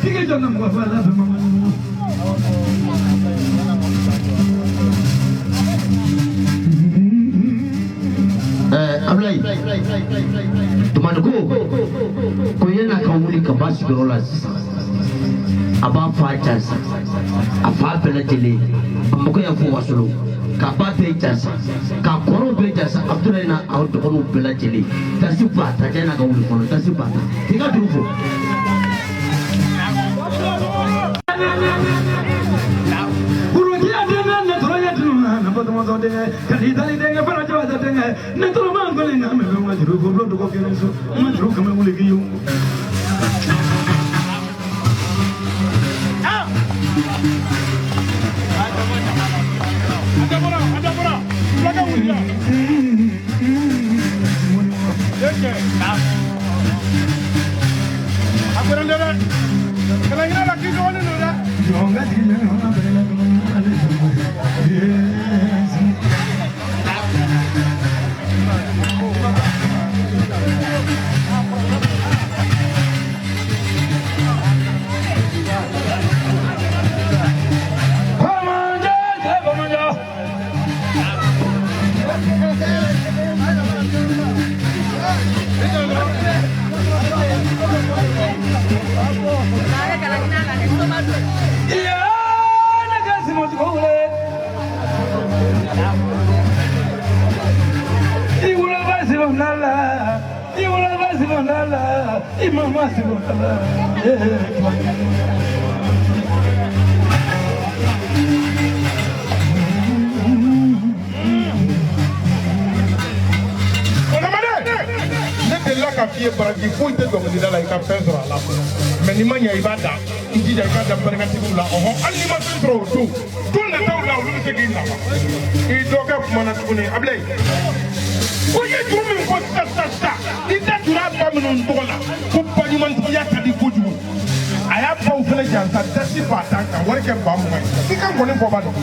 Tigi jɔn na mɔgɔ fa la fɛ mama. Ablaye Tumani ko ko yan'a ka wuli ka bɔ sigiyɔrɔ la sisan a b'a fa jansa a fa bɛɛ lajɛlen Bamakɔ yan fo Wasolon k'a ba bɛɛ jansa k'a kɔrɔw bɛɛ jansa Abudulayi n'a aw dɔgɔninw bɛɛ lajɛlen tasi ba ta yan'a ka wuli fɔlɔ tasi ba ta k'i ka juru fo. Kurujiya denkɛ ne tɔrɔ ye tunu na batoma sɔn denkɛ kali tali denkɛ fara jaba denkɛ ne tɔrɔ ma nkɔli nka mɛ bɛ ma juru ko bulon dɔgɔ kelen so ma juru kɛmɛ wuli k'i yo. Ne delila ka f'i ye baraji foyi tɛ dɔnkilida la i ka fɛn sɔrɔ a la mɛ n'i ma ɲɛ i b'a da i jija i ka da barikatigiw la ɔhɔn hali n'i ma fɛn sɔrɔ o don don nataw la olu bɛ se k'i nafa i dɔgɔkɛ kumana tuguni Ablaye ko i ye juru min fɔ sisan sisan sisan i da turu a ba minnu tɔgɔ la ko baɲumantigiya ka di kojugu a y'a baw fɛnɛ jansa dasi ba tan ka wari kɛ 20,000 ye i ka nkɔni fɔ ba dɔn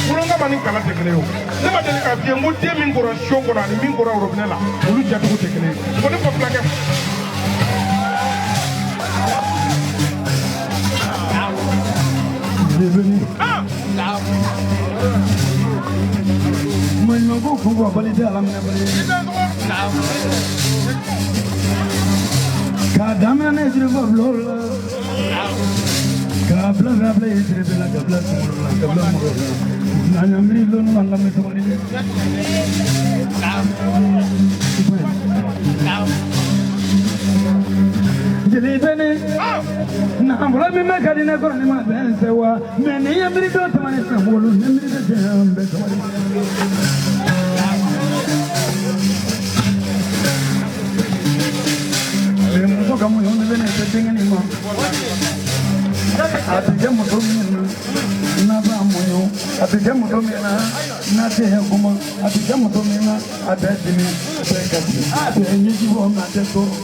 wolonka ni kala tɛ kelen ye o ne ma deli k'a f'i ye n ko den min kɔrɔ so kɔnɔ ani min kɔrɔ robinet la olu jatigiw tɛ kelen ye nkɔni fɔ fulakɛ. Maɲumanko kun bɔ bali tɛ ala minɛ bali. K'a daminɛ ne jiri fɔ bulon la. K'a bila ka bila i jiri bɛɛ la ka bila kunkolo la ka bila mɔgɔ la. N'an y'an miiri lɔnni ma an ka mɛn sabali dɛ. Jeli bɛ ne nafolo min bɛ ka di ne kɔrɔ ni ma bɛn se wa mɛ ni ye miiri dɔ tɛmɛ san bolo ni miiri bɛ jɛ an bɛ sabali. Muso ka muɲu ne bɛ ne tɛ denkɛnin ma. A tɛ kɛ muso min na n'a b'a muɲu a tɛ kɛ muso min na n'a tɛ kuma a tɛ kɛ muso min na a bɛ dimi a bɛ kasi a bɛ ɲɛji bɔ nka a tɛ tɔɔrɔ.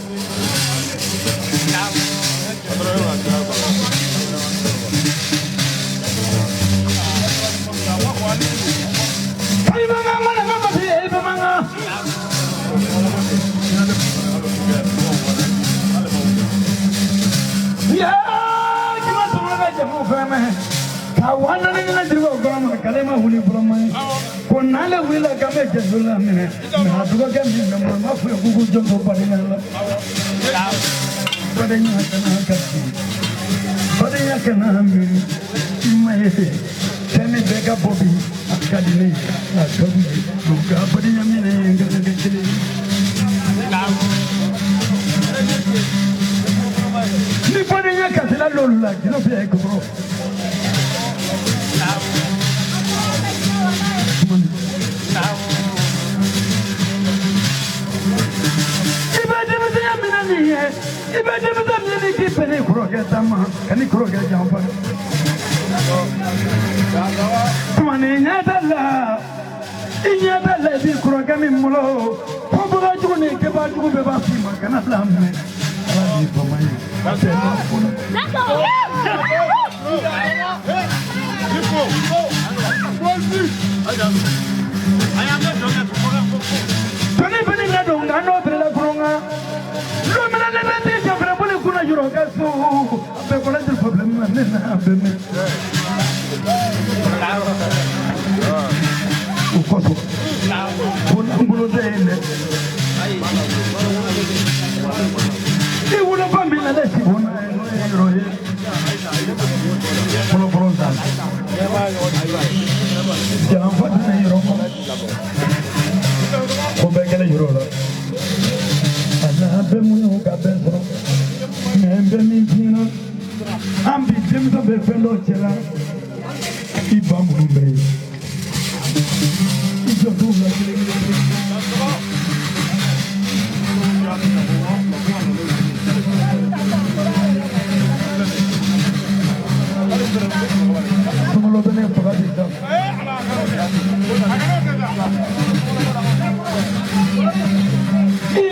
Ko n'ale wulila k'an bɛ jɛso la minɛ mɛ a dɔgɔkɛ min bɛ n bolo n b'a fɔ ye k'u k'u jɔ to badenya la. Badenya kana kasi badenya kana miiri i ma ye fɛn min bɛɛ ka bɔ bi a ka di ne ye a ka di ye u ka badenya minɛ n ka kɛ kelen ye. Ni badenya kasila l'olu la jinɛ bɛ yen kɔrɔ. I bɛ denmisɛnya minɛ nin ye i bɛ denmisɛn minɛ ni k'i bɛn ni kɔrɔkɛ ta ma ka ni kɔrɔkɛ janfa. Tumani ɲɛ t'a la i ɲɛ t'a la i b'i kɔrɔkɛ min bolo ko bagajugu ni kɛbajugu bɛɛ b'a f'i ma kana bila minɛ ala b'i bama ye a tɛ n'a fɔlɔ. Tɔni fini ka don nka n'o bɛrɛ la kurun kan don min na ne bɛ t'i jɔ fɛrɛ boli kunna yɔrɔ ka so a bɛɛ kɔlɔsi fɔ. ne n'a bɛɛ mɛn. O kosɔn ko lankolon tɛ yen dɛ. I wolofa min na ne si bɔnna ye n'o ye yɔrɔ ye. Fɔlɔ fɔlɔ ta. Janfa tɛ ne yɔrɔ kɔnɔ. Ko bɛɛ kɛlen yɔrɔ la. A n'a bɛɛ muɲu ka bɛɛ sɔrɔ. Mɛ n bɛ min f'i ɲɛna. An bi denmisɛn bɛ fɛn dɔ cɛ la. I ba minnu bɛ yen. I jɔ t'u la kelen kelen kelen. Sunkalo bɛ ne faga bi da.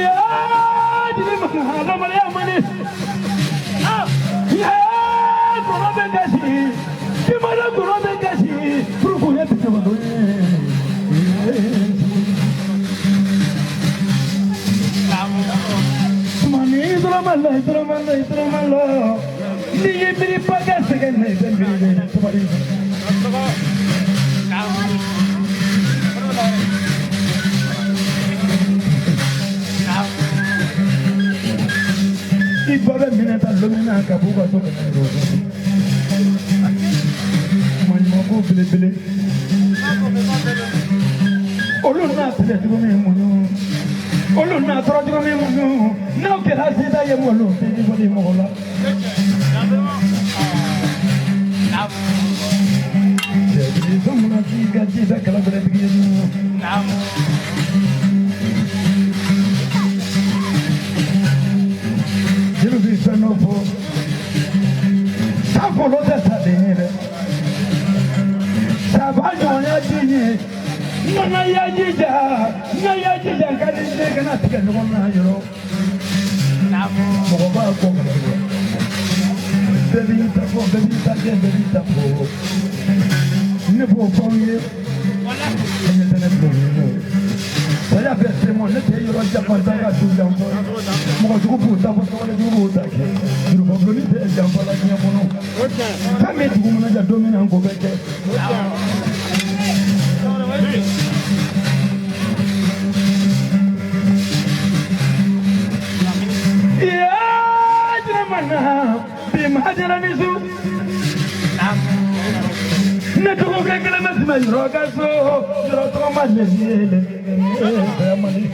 Yaa jeli ma adamadenya man di. Yaa kɔnɔ bɛ kasi. Kimada kɔnɔ bɛ kasi. Furuko ye bisimilahi ye. Tumani dɔrɔmɛ dɔrɔmɛ dɔrɔmɛ n'i ye miiri ba kɛ sɛgɛn na i bɛ miiri dɛ tumani. I ba bɛ minɛ ta don min na ka b'u ka so ka na yɔrɔ la. Maɲumanko belebele. Olu n'a tigɛ cogo min muɲu. Olu n'a tɔɔrɔ cogo min muɲu. N'aw kɛra sida ye olu tɛ bɔ mɔgɔ la. Cɛbiri fɛn k'i ka ji da kala bɛrɛtigi ye muɲu. Jeli bɛ fɛn dɔ fɔ. Sanfolo tɛ sa den ye dɛ. Saba ɲɔgɔnya ji ye. Nana ya jija, na ya jija ka di ne kana tigɛ ɲɔgɔn na yɔrɔ. Mɔgɔ b'a kɔ ka tigɛ. Bɛɛ b'i ta fɔ, bɛɛ b'i ta kɛ, bɛɛ b'i ta fɔ. Ne b'o fɔ aw ye. An ɲɛ tɛ ne bulon ye. Saya bɛ se mɔ, ne tɛ yɔrɔ janfa n t'a ka du janfa. Mɔgɔ jugu b'u ta fɔ, tɔgɔ jugu b'u ta kɛ. Jurufa tɛ janfa la diɲɛ kɔnɔ. Fɛn min dugu mana ja don min na n ko bɛ kɛ. Yaa jinɛ bi ma jara ni su. Ne dɔgɔkɛ kelen bɛ tɛmɛ yɔrɔ ka so yɔrɔ tɔgɔ ma le ye le mali.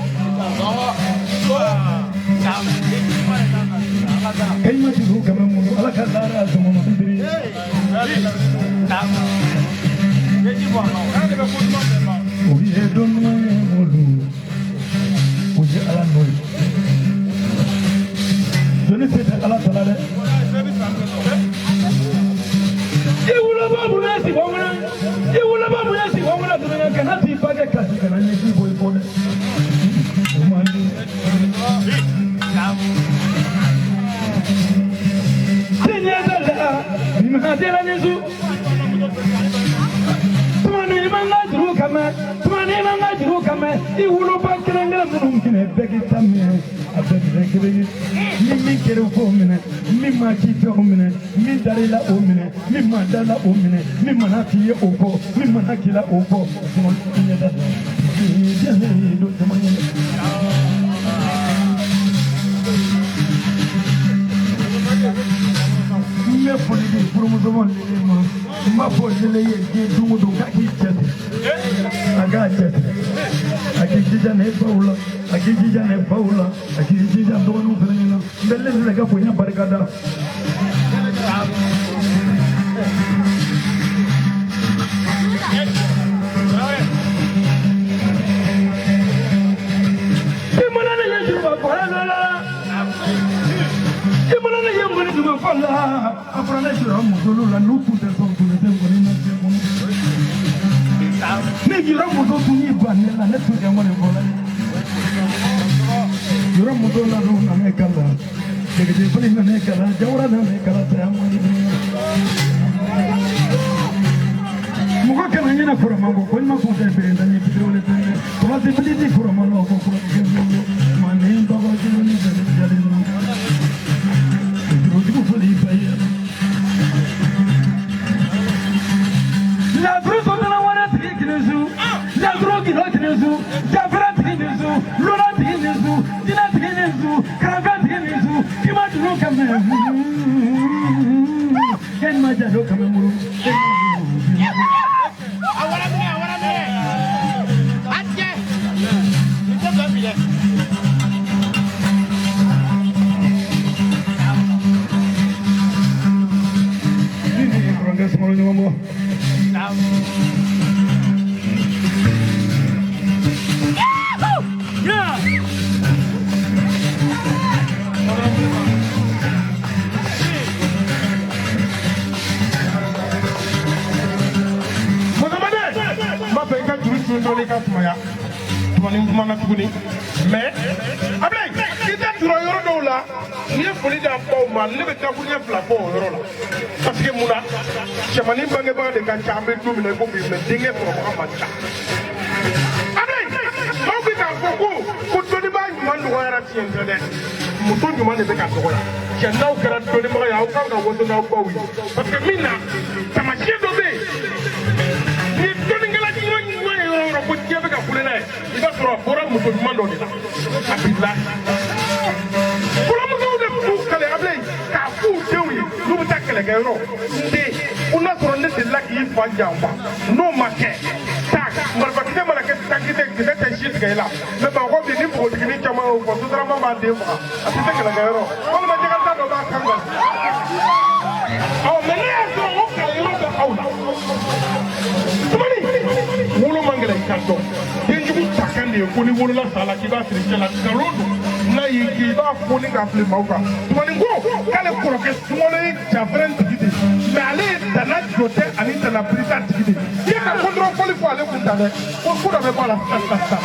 Kɛɲɛ jugu kɛmɛ mulu ala ka laara sɔngɔ ma biri. O ye don ɲuman ye olu o ye ala nɔ ye. Joli tɛ ala ta la dɛ. I woloba mun ye sigi kɔnɔ, i woloba mun ye sigi kɔnɔ tuguni kana t'i ba kɛ kasi kana ɲɛji bɔ i kɔ dɛ. O man di. Tiɲɛ tɛ la, bi ma dira ni su. Tumani i man ka juru kama, tumani i man ka juru kama, i woloba kelen kelen minnu minɛ bɛɛ k'i ta minɛ. A bɛɛ minɛ kelen ye. Ni min kɛra o k'o minɛ, min ma k'i fɛ o minɛ, min dar'i la o minɛ, min ma da la o minɛ, min mana k'i ye o kɔ, min mana k'i la o kɔ. I ɲɛ da la, i don caman ye. N bɛ foli di furumuso ma lele ma, n b'a fɔ lele ye diɲɛ don o don k'a k'i cɛsiri. A k'a cɛsiri. A k'i jija ne baw la, a k'i jija ne baw la, a k'i jija dɔgɔninw fana ɲɛna. N bɛ lele ka bonya barika da. I mana ne ye juba fɔlɔ la, i mana ne ye ŋɔni juba fɔlɔ la, a fɔra ne jɔra musolu la n'u tun tɛ sɔn tun tɛ ŋɔni na diɲɛ kɔnɔ. Ni yɔrɔ muso tun y'i ban ne la, ne tun tɛ ŋɔni fɔlɔ ye. Yɔrɔ muso la n'u nana e kala, jɛgɛjɛ fana nana e kala, jawara nana e kala, saya man di. Mɔgɔ kana ɲinɛ kɔrɔma kɔ, ko ɲuman kun tɛ feere ta ni fitiriwale tɛ dɛ. Kɔlɔsi fili ti kɔrɔma la, ko kɔlɔsi kɛ manden tɔgɔ jugu ni jali jali ninnu. Jurujugu fɔli ba ye. Laturu sɔntana wɛrɛ tigi kini su, laturu kilo kini su, jafɛrɛ tigi ni su, lona tigi ni su, jinɛ tigi ni su, karanfɛn tigi ni su, kima juru kɛmɛ. Kɛni ma jado kɛmɛ muru. Ni ni kɔrɔkɛ sunkalo ɲɔgɔn bɔ. Mɔgɔmaden n b'a fɛ i ka juru tun dɔɔni ka sumaya tumani kumana tuguni mais Ablaye i da tura yɔrɔ dɔw la n'i ye foli di a baw ma ne bɛ dakuruɲɛ fila fɔ o yɔrɔ la parce que mun na cɛmannin bangebaga de ka ca an bɛ don min na i ko bi mais denkɛ sɔrɔbaga man ca. Ablaye maaw bɛ k'a fɔ ko ko dɔnnibaa ɲuman dɔgɔyara tiɲɛ tɛ dɛ muso ɲuman de bɛ ka dɔgɔya cɛ n'aw kɛra dɔnnibaga ye aw kan ka waso n'aw baw ye parce que min na taamasiyɛn dɔ bɛ yen ni dɔnnikɛla ɲuman ɲuman ye yɔrɔ o yɔrɔ ko diɲɛ bɛ ka kule n'a ye i b'a sɔrɔ a bɔra muso ɲuman dɔ de la a b'i la fɔlɔmusow de tun b'u kale Ablaye k'a f'u denw ye n'u bɛ taa kɛlɛkɛyɔrɔ n den ko n'a sɔrɔ ne delila k'i fa janfa n'o ma kɛ taa marifakisɛ mana kɛ takisɛ kisɛ tɛ si tigɛ i la mais Bamakɔ bi ni npogotiginin caman y'o fɔ sotarama b'a den faga a tɛ se kɛlɛkɛyɔrɔ walima jakarta dɔ b'a kan kan ɔ mais ne y'a sɔrɔ o kɛlɛyɔrɔ bɛ aw la tumani wolo man gɛlɛn i ka dɔn denjugu ta kan de ye ko ni wolola sa la k'i b'a siri cɛ la nkalon don n'a y'i kɛ i b'a foni k'a fili maaw kan tumani ko k'ale kɔrɔkɛ sunkalo ye jafɛrɛn tigi de ye mais ale ye dana jɔtɛ ani dana birita tigi de ye i ye ka kɔntɔrɔn fɔli fɔ ale kun ta dɛ ko ko dɔ bɛ bɔ a la sisan sisan sisan.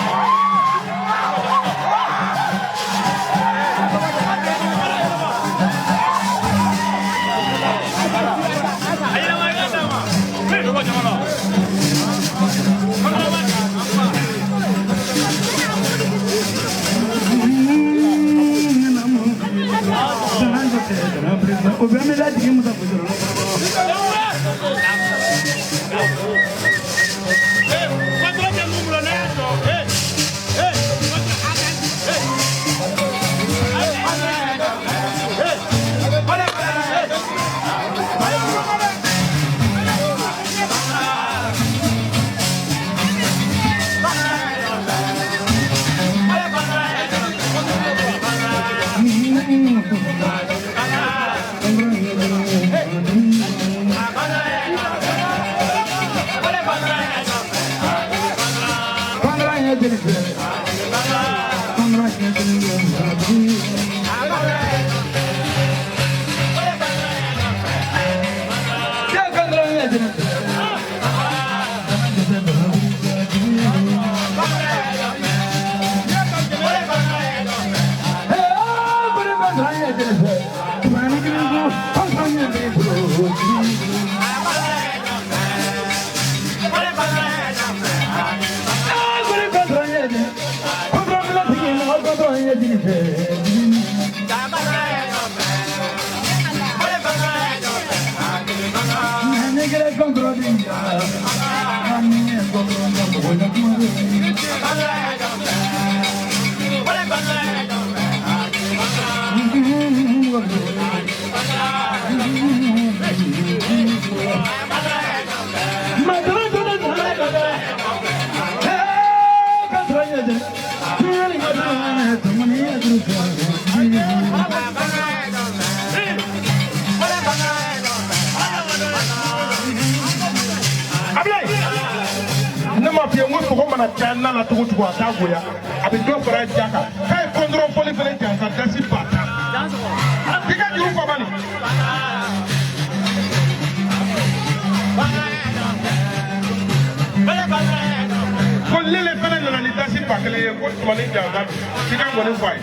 O bɛ mi lajigin musa kojoro la. Ne m'a f'i ye n ko sogo mana caya na la cogo cogo a t'a goya a bɛ dɔ fara ja kan k'a ye kɔntɔrɔn fɔli fɛnɛ jansa dasi ba tan k'i ka juru fɔ bani. Ko lele fɛnɛ nana ni dasi ba kelen ye ko tumani jansa don k'i ka ŋɔni fɔ a ye.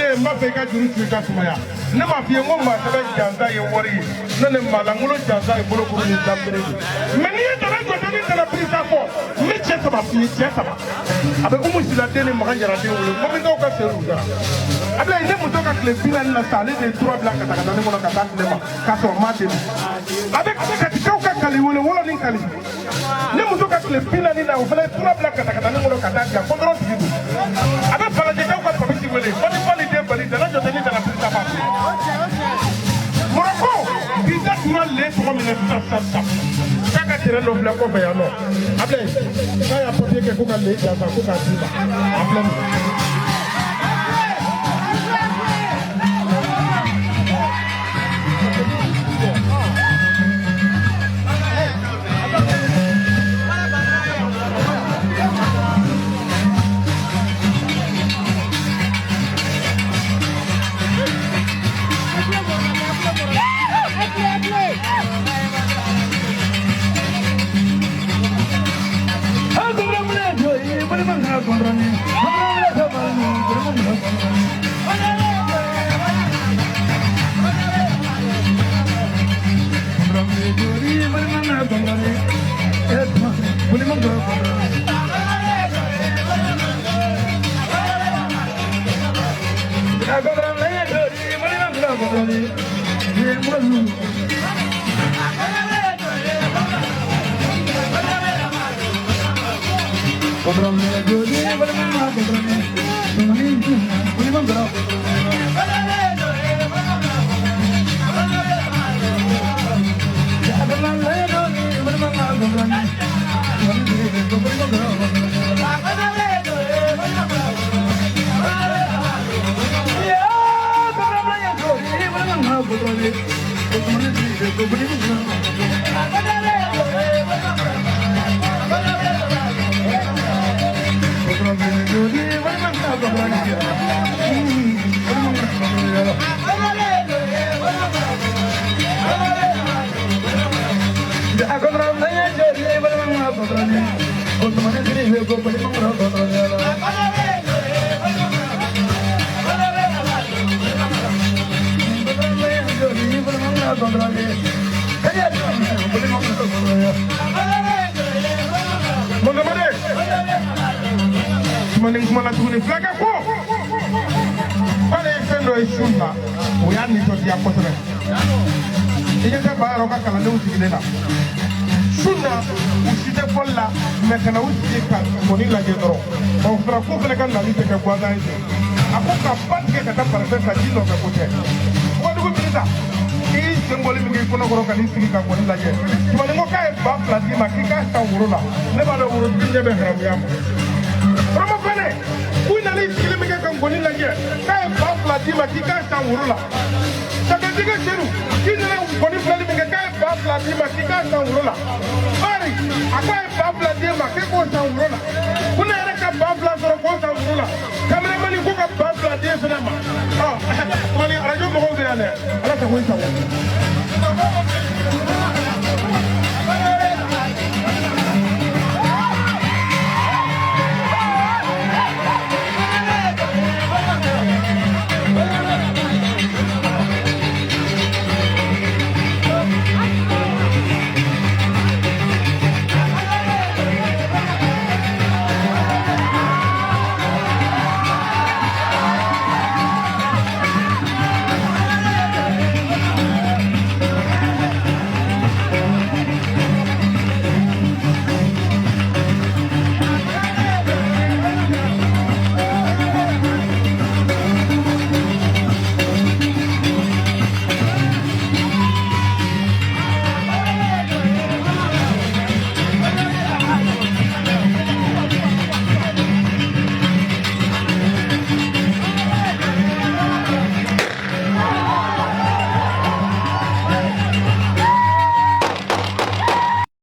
N b'a fɛ i ka juru tu i ka sumaya ne m'a f'i ye n ko maa sɛbɛ jansa ye wari ye ne ni maa lankolon jansa ye bolokuru ni danbere de mɛ n'i ye dana jɔ ni dana birisa fɔ n bɛ cɛ saba f'i ye cɛ saba a bɛ Umu Sila den ni Makan Jara den wele mɔminkaw ka sen u jara Abulayi ne muso ka tile 40 na sa ale de ye tura bila ka taa ka taa ne kɔnɔ ka taa tile ma k'a sɔrɔ n m'a deli a bɛ Katikaw ka kali wele wɔlɔ ni kali ne muso ka tile 40 na o fana ye tura bila ka taa ka taa ne kɔnɔ ka taa diyan ko dɔrɔn tigi don a bɛ Falajɛkaw ka pabisi wele fani fali den bali dana jɔ ni dana birisa b'a bolo Moroko k'i da tura le tɔgɔ min na sisan sisan sisan k'a ka terrain dɔ filɛ kɔfɛ yan nɔ Abulayi k'a y'a papier kɛ ko ka le jansa ko k'a d'i ma a filɛ nin ye. Tumani kumana tuguni fulakɛ ko k'ale ye fɛn dɔ ye su in na o y'a nisɔndiya kosɛbɛ i ɲɛ tɛ ba yɛrɛ ka kalandenw sigilen na su in na u si tɛ fɔli la mɛ ka na u sigi ka kɔni lajɛ dɔrɔn ɔ fana ko fana ka nali tɛ kɛ gansan ye ten a ko ka ba tigɛ ka taa parifɛn san ji nɔfɛ ko tɛ Wagadugu minisa k'i sen bɔli min kɛ i kɔnɔkɔrɔ ka n'i sigi ka kɔni lajɛ Tumani ko k'a ye 2000 d'i ma k'i k'a san woro la ne b'a dɔn worotigi ɲɛ bɛ haramuya ma Rɔmɔ fɛnɛ k'u nana i sigili min kɛ ka nkɔni lajɛ k'a ye 2000 d'i ma k'i k'a san woro la Sakajigɛ Seru k'i nana nkɔni filɛli min kɛ k'a ye 2000 d'i ma k'i k'a san woro la Bari a k'a ye 2000 d'e ma k'e k'o san woro la ko ne yɛrɛ ka 2000 sɔrɔ k'o san woro la kameramani ko ka 2000 d'e fɛnɛ ma ɔ Tumani arajo mɔgɔw bɛ yan dɛ Ala sago i sago.